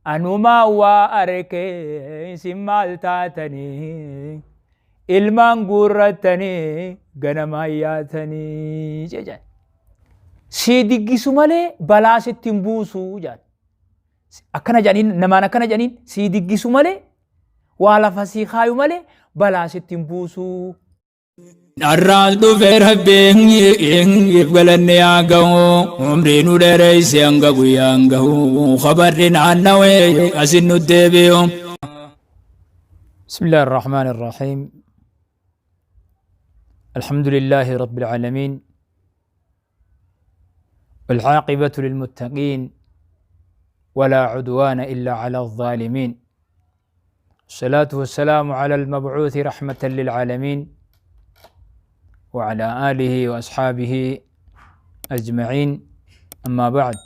Anumaa waa arkee isin maal taatanii ilmaan guurrattanii ganamaan yaatanii jedhan. Sii diggisu malee balaa sitti hin buusu jedhan. Akkana jedhaniin namaan akkana jedhaniin sii diggisu malee waa lafa sii kaayu malee balaa sitti hin buusu. Dharraas dhufe rabbiin if galanni haa gahu umrii nu dheereyse hanga guyyaan gahu khabarri naannawe asin nu deebi'u. بسم الله الرحمن الرحيم الحمد لله رب العالمين والعاقبة للمتقين ولا عدوان إلا على الظالمين الصلاة والسلام على المبعوث رحمة للعالمين وعلى آله وأصحابه أجمعين أما بعد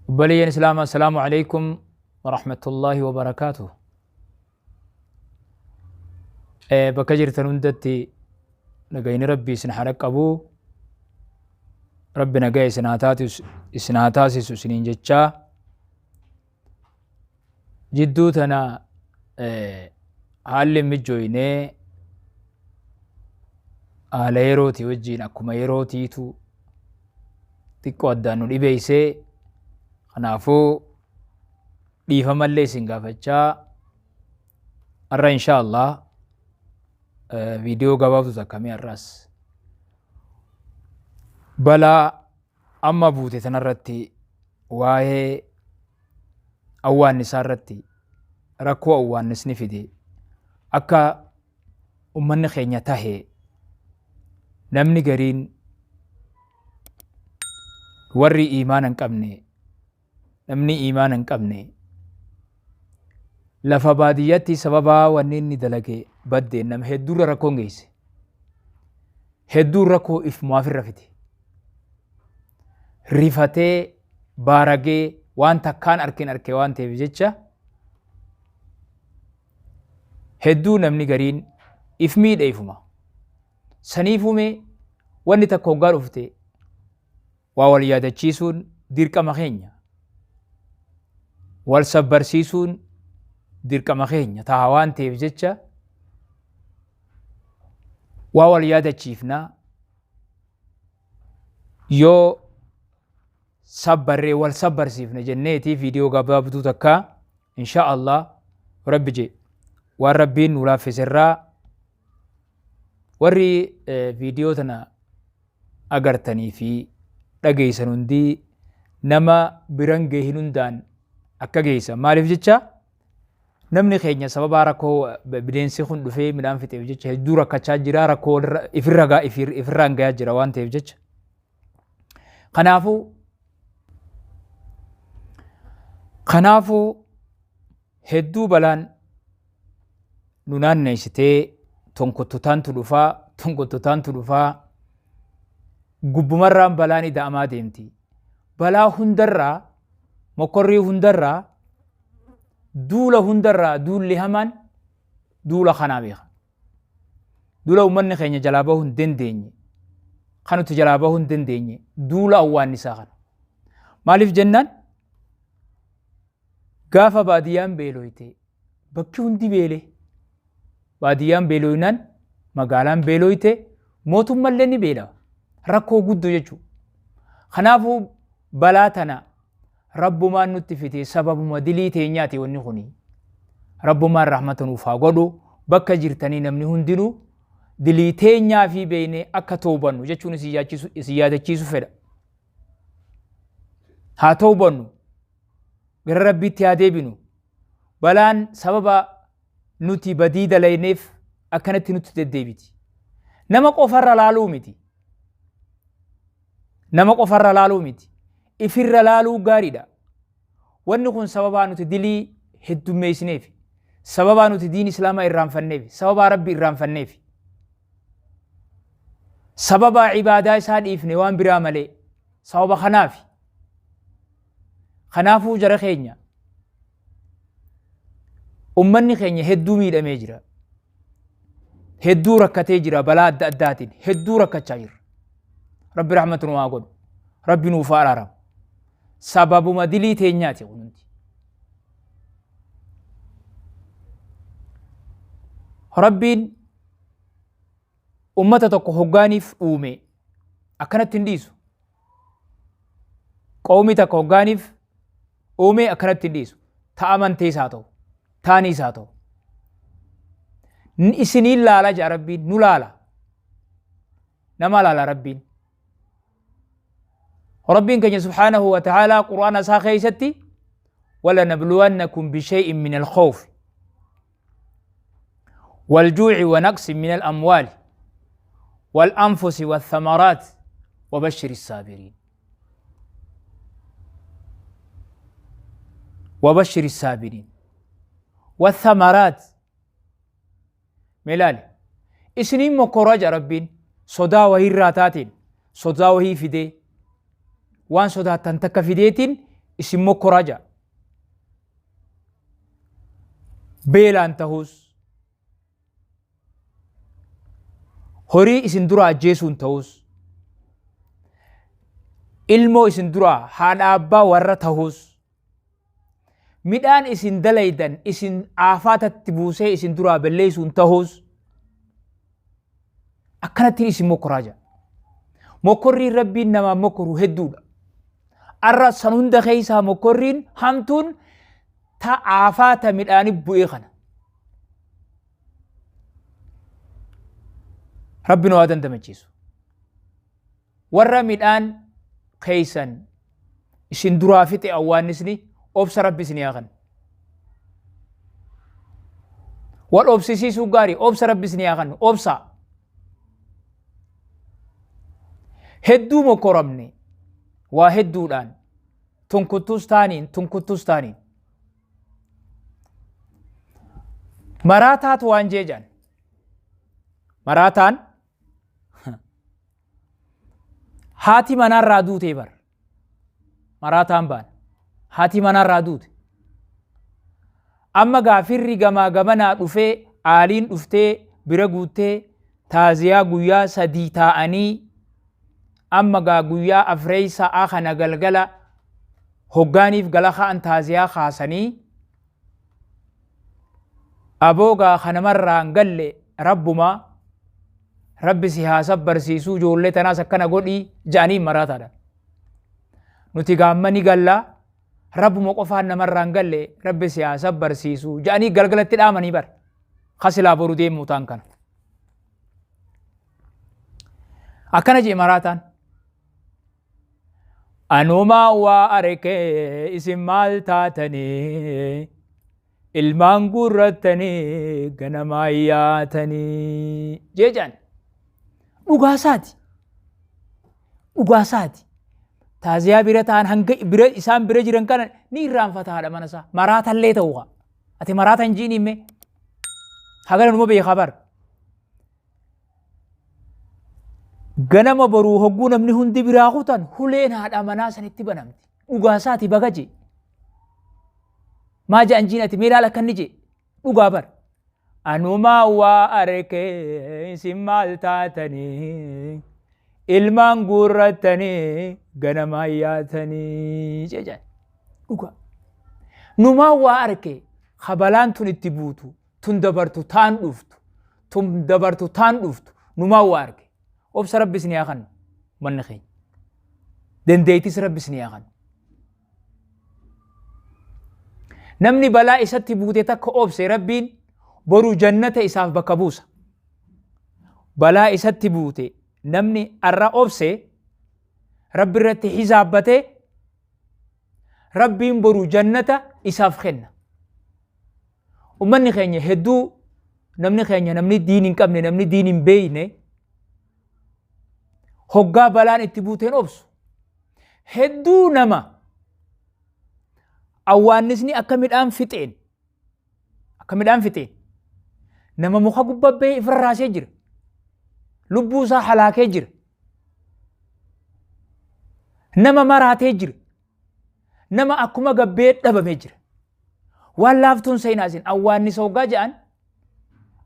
وبلي الإسلام السلام عليكم ورحمة الله وبركاته. Bakka jirtan hundatti nagayni Rabbii isin haa dhaqqabu. Rabbi nagaya isin haa taatisu isin haa taasisu isiniin jechaa. Jidduu tana haalli hin mijjooynee haala yerootii wajjiin akkuma yerootiitu xiqqoo addaan nu dhibeeysee kanaafuu dhiifamallee isin gaafachaa har'a insha Allah viidiyoo gabaabdu takka mee har'aas balaa amma buute tanarratti waa'ee awwaannisaa irratti rakkoo awwaannisni fide akka ummanni keenya tahe namni gariin warri iimaana hin qabne namni iimaana hin qabne lafa baadiyyatti sababaa wanni inni dalage baddeen nama hedduurra rakkoon geesse. Hedduun rakkoo ifumaafirra fide. Rifatee baaragee waan takkaan arkin arke waan ta'eef jecha hedduu namni gariin if miidhe ifuma. Saniifuu mee wanni takka hoggaa dhufte waa wal yaadachiisuun dirqama keenya. Wal sabbarsiisuun dirqama keenya ta'a waan ta'eef jecha waa wal yaadachiifna yoo sabbarree wal sabbarsiifna jenneeti viidiyoo gabaabduu takka insha Allah rabbi jee waan rabbiin nu laaffise irraa warri viidiyoo tana agartanii fi dhageessan hundi nama biran geehin hundaan akka geessan maaliif jecha namni keenya sababaa rakkoo bineensi kun dhufee midhaan fixeef jecha hedduu rakkachaa jira rakkoo ifirra ifirraan gahaa jira waan ta'eef jecha kanaafuu hedduu balaan nu naanneessitee tonkottotaantu dhufaa tonkottotaantu dhufaa gubbumarraan balaan ida'amaa deemti. Balaa hundarraa mokkorrii hundarraa duula hundarraa duulli hamaan duula kanaa beeka. Duula uummanni keenya jalaa bahuu hin dandeenye kan nuti jalaa bahuu hin dandeenye duula awwaannisaa kana. Maaliif jennaan gaafa baadiyyaan beeloyte bakki hundi beele. Baadiyyaan beeloynaan magaalaan beeloyte mootummallee ni beela. Rakkoo guddoo jechuudha. Kanaafuu balaa tana rabbumaan nutti fite sababuma dilii teenyaati wanni kuni. Rabbumaan rahmata nuuf haa godhu bakka jirtanii namni hundinuu dilii teenyaa fi beeknee akka toobannu jechuun isin yaadachiisu fedha. Haa toobannu. Gara Rabbiitti haa deebinu. Balaan sababa nuti badii dalayneef akkanatti nutti deddeebiti. Nama qofarra laaluu miti. Nama qofarra laaluu miti. Ifirra laaluu gaariidha. Wanni kun sababaa nuti dilii heddummeessineef, sababaa nuti diin islaamaa irraanfanneef, sababaa Rabbi irraanfanneef, sababaa ibaadaa isaa dhiifne waan biraa malee sababa kanaafi. Kanaafuu jara keenya ummanni keenya hedduu miidhamee jira. Hedduu rakkatee jira balaa adda addaatiin hedduu rakkachaa jira. Rabbi rahmatu nu haa godhu. Rabbi nuuf haa araaramu. Sababuma dilii teenyaati kun hundi. Rabbiin ummata tokko hoggaaniif uume akkanatti hin dhiisu. Qawmii takka hoggaaniif uume akkanatti hin dhiisu. Ta amantees haa ta'u, taaniis haa ta'u. Isiniin laala jedha Rabbiin, nu laala. Nama laala Rabbiin. Rabbiin keenya subhaanahu wa ta'aalaa Qur'aana isaa keessatti walanabluwannakum bishay'in min al-khawfi والجوع ونقص من الأموال والأنفس والثمرات وبشر الصابرين وبشر الصابرين والثمرات Mee laali. Isiniin mokkoraa jedha Rabbiin sodaa wahii irraa taateen sodaa wahii fidee waan sodaattan takka fideetiin isin mokkoraa jedha. Beelaan tahuus horii isin duraa ajjeesuun ta'us ilmoo isin duraa haadha abbaa warra tahuus Midhaan isin dalaydan isin aafaatatti buusee isin duraa belleessuun tahuus akkanattiin isin mokkoraa jira. Mokkorriin Rabbiin namaa mokkoru hedduudha. Arra san hunda keessaa mokkorriin hamtuun ta aafaata midhaani bu'ee kana. Rabbi nu haa dandamachiisu. Warra midhaan keessan isin duraa fixe awwaannisni obsa Rabbi isinii haa kennu. Wal obsisiisuu gaarii obsa Rabbi isinii haa kennu obsa. Hedduu mokkoramne waa hedduudhaan tunkuttus taaniin tunkuttus taaniin. Maraataatu waan jee jedhan. Maraataan Haati manaarraa duutee bar. Maraataan baana. Haati manaarraa duute. Amma gaafirri gamaa gamanaa dhufee aaliin dhuftee bira guuttee taaziyaa guyyaa sadii taa'anii amma gaa guyyaa afreeysa'a kana galgala hoggaaniif gala ka'an taaziyaa kaasanii Aboo gaa ka namarraa hin galle rabbumaa rabbi si haa sabbarsiisuu ijoollee tanaas akkana godhii ja'anii maraataadha. Nuti gaamma ni gallaa rabbuma qofaan namarraa hin galle rabbi si haa sabbarsiisuu ja'anii galgalatti dhaamanii bara. Ka silaa boru deemuu ta'an kana. Akkana jee maraataan. Anumaa waa arke isin maal taatanii ilmaan guurrattanii ganamaa yaatanii jeejaan dhugaa isaati. Dhugaa isaati. Taaziyaa bira ta'an hanga bira isaan bira jiran kana ni irraanfata haadha mana isaa. Maraatallee ta'uu haa. Ati maraata hin jiini himme. Hagana numa beekaa bara. Ganama boruu hogguu namni hundi biraa kutan huleen haadha manaa sanitti banamti. Dhugaa isaati baga jee. Maa ja'an jiin ati mee laala akka inni jee. Dhugaa bar. Anumaa waa arke isin maal taatanii ilmaan guurrattanii ganamaa yaatanii jee Dhugaa. Numaa waa arke kabalaan tun itti buutu tun dabartu taan dhuftu tun dabartu taan dhuftu numaa waa arge obsa rabbi isin haa kannu manni keenya dandeettis rabbi isin haa kannu namni balaa isatti buute takka obse rabbiin boru jannata isaaf bakka buusa balaa isatti buute namni arra obse rabbi irratti hisaabbatee Rabbiin boru jannata isaaf kenna. Ummanni keenya hedduu namni keenya namni diin hin qabne namni diin hin beekne hoggaa balaan itti buuteen obsu. Hedduu nama awwaannisni akka midhaan fixeen akka midhaan fixeen nama muka gubbaa bahee ifirra raasee jira. Lubbuu isaa halaakee jira. Nama maraatee jira. Nama akkuma gabbee dhabamee jira. Waan laaftuun seenaa isin awwaannisa hoggaa jedhan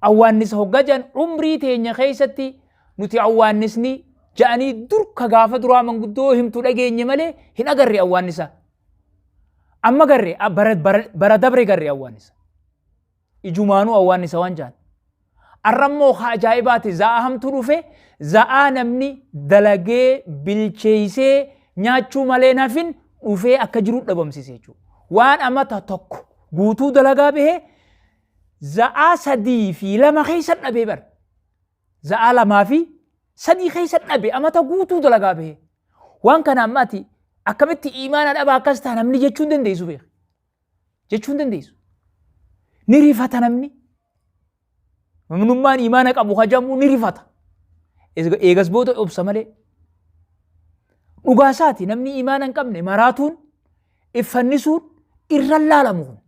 awwaannisa hoggaa jedhan umrii teenya keessatti nuti awwaannisni jedhanii dur ka gaafa duraa manguddoo himtu dhageenye malee hin agarre awwaannisa. Amma garre bara dabre garre awwaannisa. Ijumaanuu awwaannisa waan jaan. Arrammoo haa ajaa'ibaati za'aa hamtuu dhufe za'aa namni dalagee bilcheessee nyaachuu malee nafin dhufee akka jiru dhabamsiise jechuudha. Waan amata tokko guutuu dalagaa bahee za'aa 3 fi 2 keessa dhabee bara. Za'aa 2 fi 3 keessa dhabe amata guutuu dalagaa bahee. Waan kana amma ati akkamitti imaana dhabaa akkas ta'a namni jechuu hin dandeessu beeka. Jechuu hin dandeessu. Ni rifata namni. Namnummaan imaana qabu hajamuu ni rifata. Eegas booda obsa malee. Dhugaa isaati namni imaana hin qabne maraatuun iffannisuun irra laalamu kun.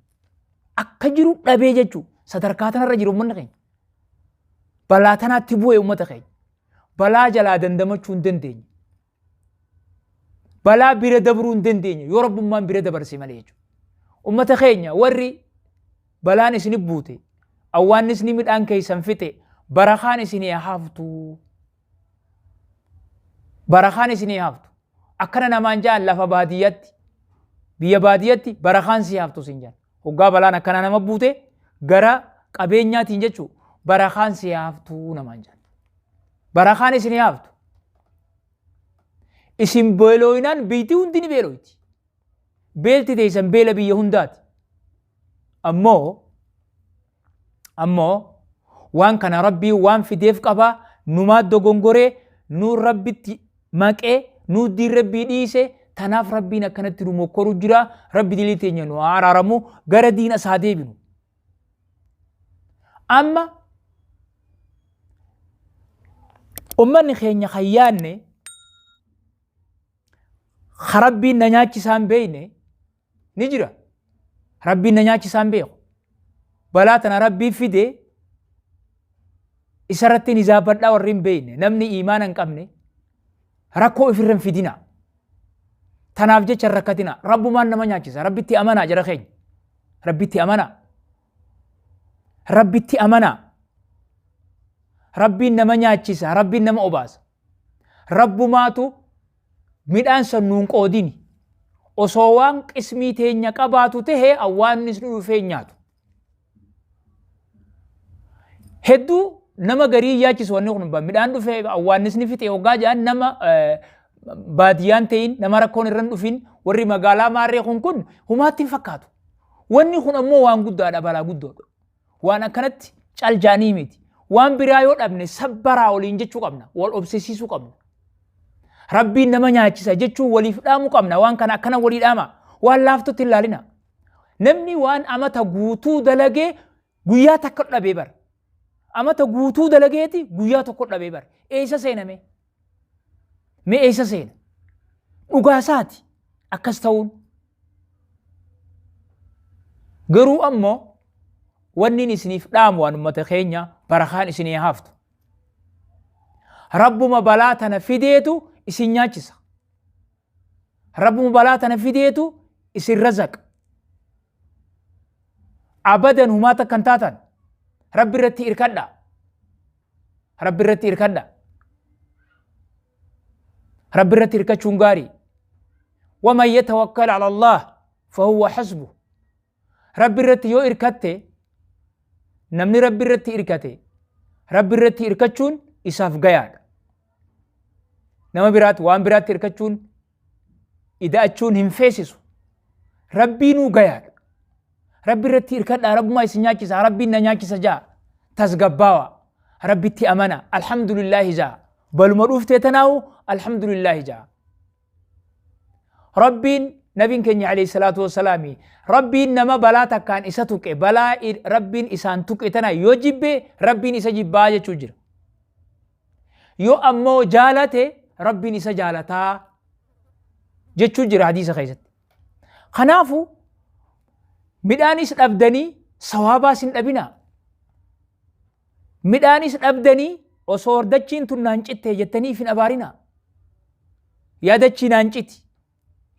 Akka jiru dhabee jechuu sadarkaa tanarra jiru uummanni keenya. Balaa tanaatti bu'e uummata keenya. Balaa jalaa dandamachuu hin dandeenye. Balaa bira dabruu hin dandeenye yoo rabbummaan bira dabarse malee jechuudha. Uummata keenya warri balaan isin buute awwaannisni midhaan keessan fixe barakaan isinii haftu. Barakaan isinii haftu. Akkana namaan ja'an lafa baadiyyatti biyya baadiyyatti barakaan sii haftu sin ja'an. Hoggaa balaan akkana nama buute gara qabeenyaatiin jechuu barakaan sii haftu namaan ja'an. Barakaan isinii haftu. Isin beelooynaan biyyti hundi ni beelooyti. Beelti teessan beela biyya hundaati. Ammoo waan kana rabbii waan fideef qaba numaa dogongoree nuu rabbitti maqee nuu diin rabbii dhiise tanaaf rabbiin akkanatti nu mokkoru jira rabbi dilii teenya nu haa araaramu gara diina isaa deebinu. Amma ummanni keenya kan yaanne ka rabbiin na nyaachisaan beeyne ni jira. Rabbiin na nyaachisaan beeku. Balaa tana rabbii fide isarratti ni zaabbadhaa warri hin beekne namni iimaana hin qabne rakkoo ifirra hin fidina. Tanaaf jecha hin rakkatina. Rabbumaan nama nyaachisa. Rabbitti amanaa jara keenya. Rabbitti amanaa. Rabbitti amanaa. Rabbiin nama nyaachisa. Rabbiin nama obaasa. Rabbumaatu midhaan san nuun qoodini. Osoo waan qismii teenya qabaatu tahe awwaannisni dhufee hin nyaatu. Hedduu nama garii yaachisu wanni kun midhaan dhufee awwaannisni fixe hoggaa jedhan nama baadiyyaan ta'in nama rakkoon irra hin dhufin warri magaalaa maarree kun humaatti hin fakkaatu. Wanni kun ammoo waan guddaadha balaa guddoodha. Waan akkanatti caljaanii miti. Waan biraa yoo dhabne sabbaraa waliin jechuu qabna. Wal obsisiisuu qabna. Rabbiin nama nyaachisa jechuun waliif dhaamu qabna. Waan kana akkana walii dhaama. Waan laaftutti hin laalina. Namni waan amata guutuu dalagee guyyaa takka dhabee bara. Amata guutuu dalageeti guyyaa tokko dhabee bara. Eessa seename? Mee eessa seena? Dhugaa isaati akkas ta'uun. Garuu ammoo wanni isiniif dhaamu waan ummata keenya barakaan isinii haftu. Rabbuma balaa tana fideetu isin nyaachisa. Rabbuma balaa tana fideetu isin razaqa. Abadan humaa takka hin taatan. Rabbi irratti irkadha. Rabbi irratti irkadha. Rabbi irratti hirkachuun gaarii. Waman yatawakkal ala Allah fahuwa hasbuh. Rabbi irratti yoo irkatte namni Rabbi irratti irkate Rabbi irratti irkachuun isaaf gayaadha. Nama biraatti waan biraatti irkachuun ida'achuun hin feesisu. Rabbiinuu gayaadha. Rabbi irratti irkadhaa rabbumaa isin nyaachisa rabbiin na nyaachisa jaa tasgabbaawa rabbitti amana alhamdulillaahi jaa baluma dhuftee tanaahu alhamdulillaahi jaa. Rabbiin nabiin keenya alayhi salaatu wassalaami rabbiin nama balaa takkaan isa tuqe balaa rabbiin isaan tuqe tana yoo jibbe rabbiin isa jibbaa jechuu jira. Yoo ammoo jaalate rabbiin isa jaalataa jechuu jira hadiisa keessatti. Kanaafu midhaanis dhabdanii sawaabaas hin dhabinaa. Midhaanis dhabdanii osoo dachiin tun naan citte jettanii if hin abaarinaa. Yaa dachii naan citi.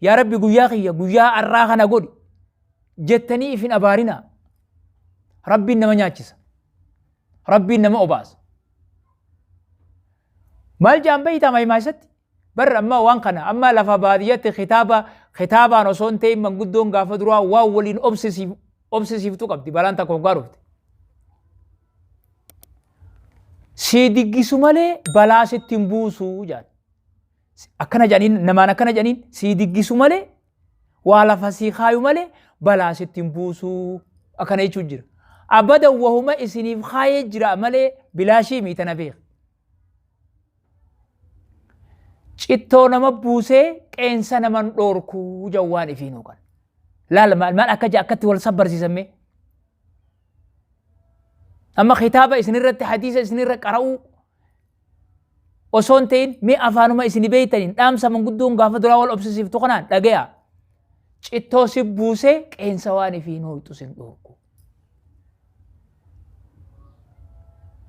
Yaa Rabbi guyyaa kiyya guyyaa arraa kana godhi jettanii if hin abaarinaa. Rabbiin nama nyaachisa. Rabbiin nama obaasa. Maal jaan beeytaa mahimaa isatti? Bar amma waan kana amma lafa baadiyyatti kitaaba kitaabaan osoo hin ta'in manguddoon gaafa duraa waan waliin obsisiif obsisiiftu qabdi balaan takka hoggaa dhufte. Sii diggisu malee balaa sitti hin buusu jedhan. Akkana jedhaniin namaan akkana jedhaniin sii diggisu malee waa lafa sii kaayu malee balaa sitti hin buusu akkana jechuun jira. Abada wahuma isiniif kaayee jira malee bilaashii mii tana beeka. Cittoo nama buusee qeensa naman dhoorku jawwaan ifiinuu kan. Laal maal maal akka akkatti wal sabbarsiisan mee. Amma kitaaba isinirratti hadiisa isinirra qara'uu osoo hin ta'in mee afaanuma isin beeytaniin dhaamsa manguddoon gaafa duraa wal obsisiiftu kanaan dhagaya. Cittoo si buusee qeensa waan ifiin hooyxu sin dhoorku.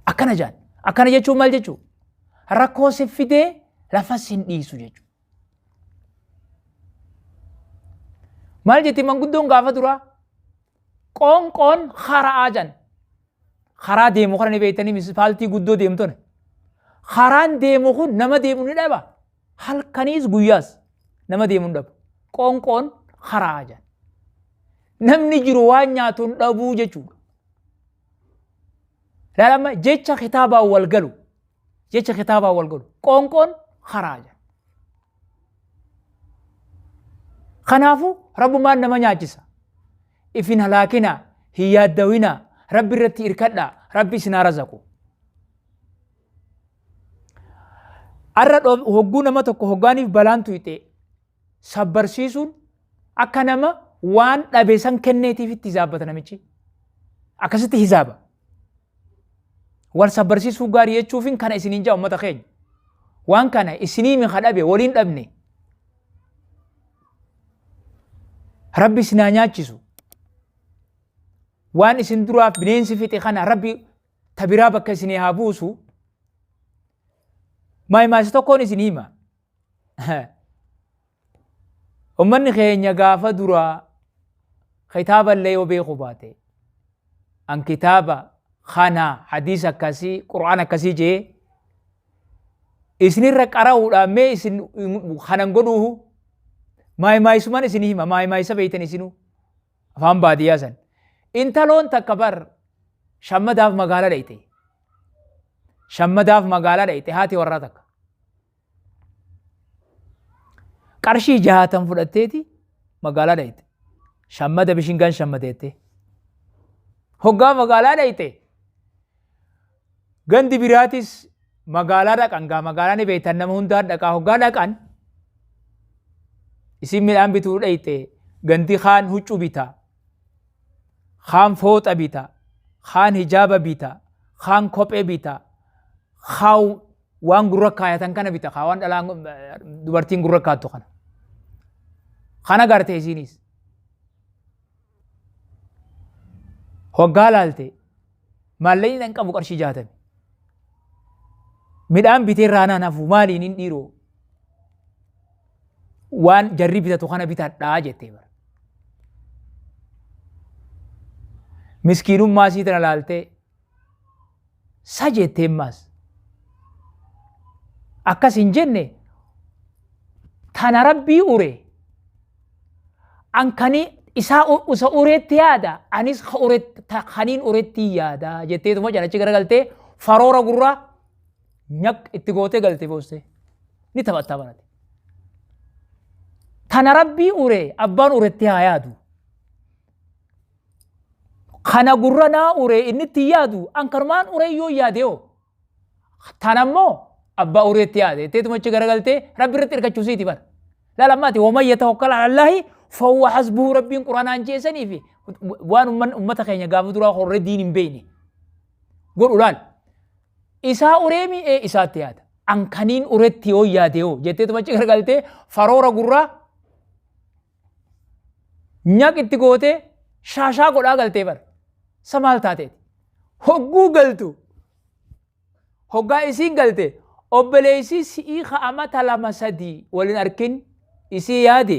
Akkana jaan. Akkana jechuun maal jechuu? Rakkoo si fidee lafa sin dhiisu jechuudha. Maal jetti manguddoon gaafa duraa? Qoonqoon hara'aa jan. Karaa deemu kana ni beektanii mispaaltii guddoo deemtone. Karaan deemu kun nama deemu ni dhaba. Halkaniis guyyaas nama deemu hin dhabu. Qoonqoon hara'aa jan. Namni jiru waan nyaatu hin dhabuu jechuudha. Laala jecha kitaabaan wal galu. Jecha kitaabaan wal galu. Qoonqoon karaa jedha. Kanaafuu rabbumaan nama nyaachisa. Ifin halaakinaa, hin yaaddawinaa, rabbi irratti irkadhaa, rabbi isin haa razaqu. Arra hogguu nama tokko hoggaaniif balaan tuyxe sabbarsiisuun akka nama waan dhabe san kenneetiif itti hizaabbata namichi. Akkasitti hizaaba. Wal sabbarsiisuu gaarii jechuufin kana isiniin jaa ummata keenya. Waan kana isinii mi dhabe waliin dhabne. Rabbi isin haa nyaachisu. Waan isin duraaf bineensi fixe kana Rabbi ta biraa bakka isinii haa buusu. Maayimaasi tokkoon isin hima. Ummanni keenya gaafa duraa kitaaba illee yoo beeku baate an kitaaba kana hadiisa akkasii qur'aan akkasii jee isinirra qara'uudhaan mee isin kanan godhuuhu maayimaayisuman isin hima maayimaayisa beeytan isinuu afaan baadiyyaa san intaloon takka bar shammadaaf magaalaa dhayte shammadaaf magaalaa dhayte haati warraa takka Qarshii jahatan fudhatteeti magaalaa dhayxe. Shammada bishingaan shammateette. Hoggaa magaalaa dhayxe gandi biraatis magaalaa dhaqan gaa magaalaa ni beektan nama hundaa dhaqaa hoggaa dhaqan isin midhaan bituu dhayxe gandi kaan huccuu bita kaan fooxa bita kaan hijaaba bita kaan kophee bita kaan waan gurra kaayatan kana bita kaa waan dhalaan dubartiin gurra kaattu kana. Kana garte isiinis. Hoggaa laalte maallaqni hin qabu qarshii jaatami. Midhaan bitee raanaan hafu maaliin hin dhiiroo. Waan jarri bitatu kana bitadhaa jettee bara. Miskiinummaa isii tana laaltee Sa jettee ammaas. Akkas hin jenne tana rabbii ure. An kani isaa isa ureetti yaada anis ka uretti kaniin uretti yaada jetteetuma jalachi garagaltee faroora gurraa nyaq itti gootee galte boosse. Ni taphattaa barate. Tana rabbii ure abbaan uretti haa yaadu. Kana gurra naa uree inni itti yaadu an kanumaan uree yoo yaade hoo tana immoo abbaa ureetti yaade jetteetuma achi garagaltee rabbi irratti hirkachuu siiti bara. Laala ammaati waman yatawakkal ala Allaahi fahuwa hasbuhu rabbiin quraanaan jeesanii fi waan ummata keenya gaafa duraa horree diin hin beekne godhu laal. Isaa ureemi ee isaatti yaada. An kaniin uretti yoo yaade hoo jetteetuma achi garagaltee faroora gurraa Nyaq itti gootee shaashaa godhaa galtee bar. Sa maal taateeti? Hogguu galtu. Hoggaa isiin galte obboleessi si'ii ka amata lama sadii walin arkin isii yaade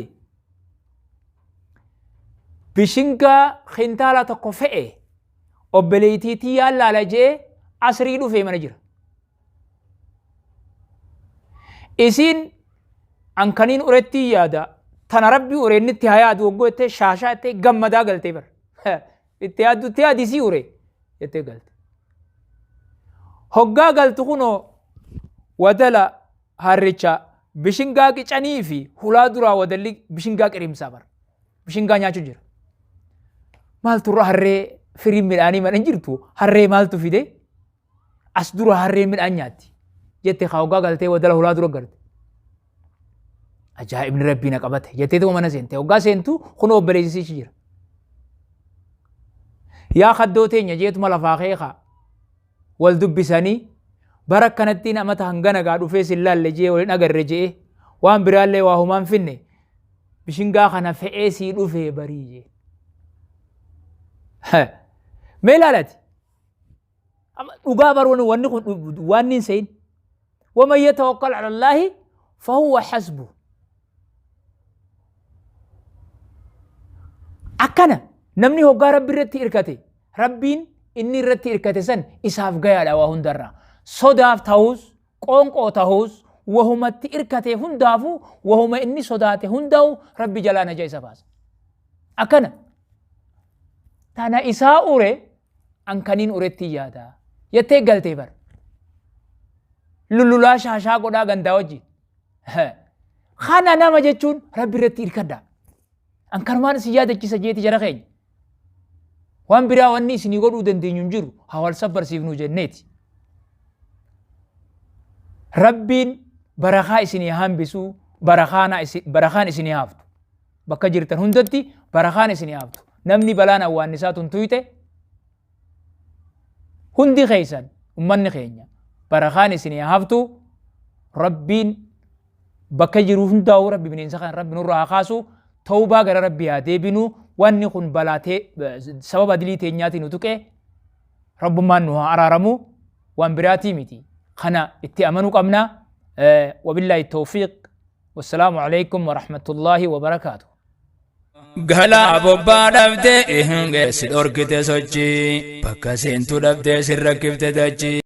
bishingaa kintaala tokko fe'e obboleettii tiyyaan laala je'ee asrii dhufee mana jira. Isiin An kaniin urettii yaada tana rabbi ureennitti haa yaadu hogguu jettee shaashaa jettee gammadaa galtee bar. Itti yaaddu itti yaadi sii ure jettee galte. Hoggaa galtu kunoo wadala harricha bishingaa qicanii fi hulaa duraa wadalli bishingaa qirimsaa bar. Bishingaa nyaachuu jira. Maaltu irra harree firiin midhaanii mana hin jirtu harree maaltu fide as dura harreen midhaan nyaatti jette kaa hoggaa galtee wadala hulaa dura galte. Ajaa'ibni rabbii na qabate jettee tuma mana seente hoggaa seentu kunoo obboleessi ishii jira. Yaa kaddoo teenya jeetuma lafaa kee kaa wal dubbisanii bara akkanattiin amata hangana gaa dhufee sin laalle jee wal hin agarre jee waan biraallee waa humaan finne bishingaa kana fe'ee sii dhufee barii jee. Mee ilaalati. Amma dhugaa baruun wanni kun waan hin se'in. Waman yatawakkal ala Allaahi fahuwa hasbu. Akkana namni hoggaa rabbi irratti irkate rabbiin inni irratti irkate san isaaf gayaadha waa hundarraa. Sodaaf ta'us qoonqoo ta'us wahumatti irkate hundaafuu wahuma inni sodaate hundaa'u rabbi jalaa naja isa baasa. Akkana tana isaa ure an kaniin uretti yaada jettee galtee bar. Lullulaa shaashaa godhaa gandaa wajjin. Kana nama jechuun rabbi irratti irkadha. An kanumaan isin yaadachiisa jeeti jara keenya. Waan biraa wanni isinii godhuu dandeenyu hin jiru haa wal sabbarsiifnu jenneeti. Rabbiin barakaa isinii hambisu barakaan isinii haftu. Bakka jirtan hundatti barakaan isinii haftu. Namni balaan awwaannisaa tun tuyxe hundi keessan ummanni keenya barakaan isinii haftu. Rabbiin bakka jiru hundaa'u rabbi bineensa kana rabbi nurraa haa kaasu. Tawbaa gara rabbi haa deebinu. Wanni kun balaa sababa dilii teenyaatiin nu tuqe rabbummaan nu haa araaramu waan biraatii miti. Kana itti amanuu qabna. Wabillaahi tawfiiq. Wassalaamu alaikum warahmatullaahi wabarakaatu. Galaa bobbaa dhabdee si dhorkite sochii bakka seentu dhabdee si rakkifte dachii.